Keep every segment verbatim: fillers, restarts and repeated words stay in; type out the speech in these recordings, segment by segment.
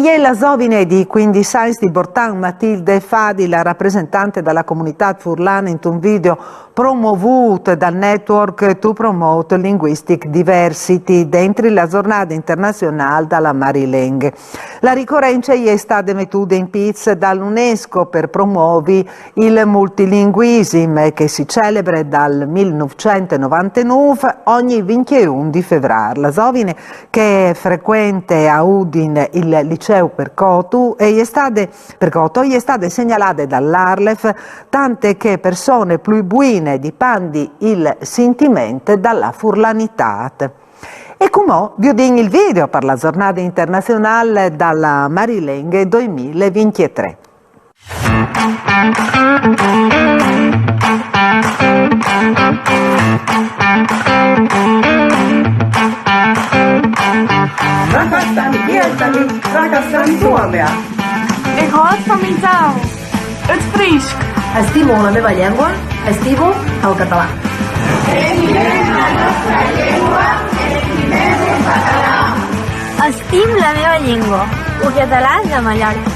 E la zovine di cuindis agns di Bortan, Matilde Fadi, la rapresentante da la comunitât furlane intun video promovût dal network To Promote Linguistic Diversity, dentri la zornade internazionâl da la marilenghe. La ricorence e je stade metude in pîts da l'UNESCO par promovi il multilinguisim che si celebre dal mil nûfcent e novantenûf ogni vincjeun di Fevrâr. La zovine che frecuente a Udin il liceu Percoto e je stade, Percoto, e je stade segnalade da l'ARLeF tante che persone plui buine dipandi il sintiment da la furlanitât. E cumò viodìn il video par la zornade internazionâl da la marilenghe doi mil e vincjetrê. Fracastan, pieltami, fracastan, tu a mea. Ik hâld fan myn taal. It Frysk. Estimo la meva llengua, estimo el català. Estim la meva llengua. El català de Mallorca.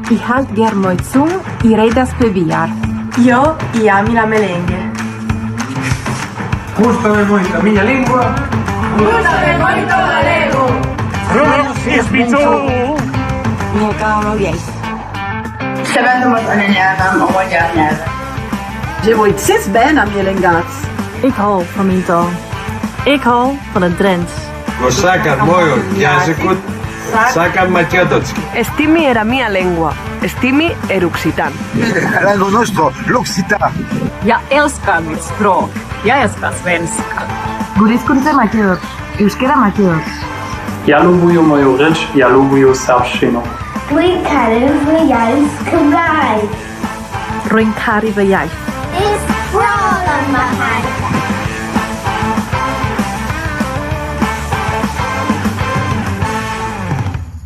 Ich halt gern mei Zung, ich rede es probiar. Jo, ich ami la mia lenghe. Gustame moito a miña lingua. Gustame moito galego. Rus is bicho. Mio caro yes. Sebendo wat an en jaren om wat jaren hebben. Je weet zes bijna meer en gaat. Ik hou van mijn taal. Ik hou van het Drents. Go sakar mojo jazikut, sakar makedonski. Estimi era mia lengua. Estimi er occitan. Lengo nostro, l'occitan. Ja elska mit språk. Ja elska svenska. Gurizkunce makedot, euskera makedot. Ja lubuju moju reč, ja lubuju savšinu. Roin kari vë jajs këmraj. Roin kari vë jajs. Is problem behind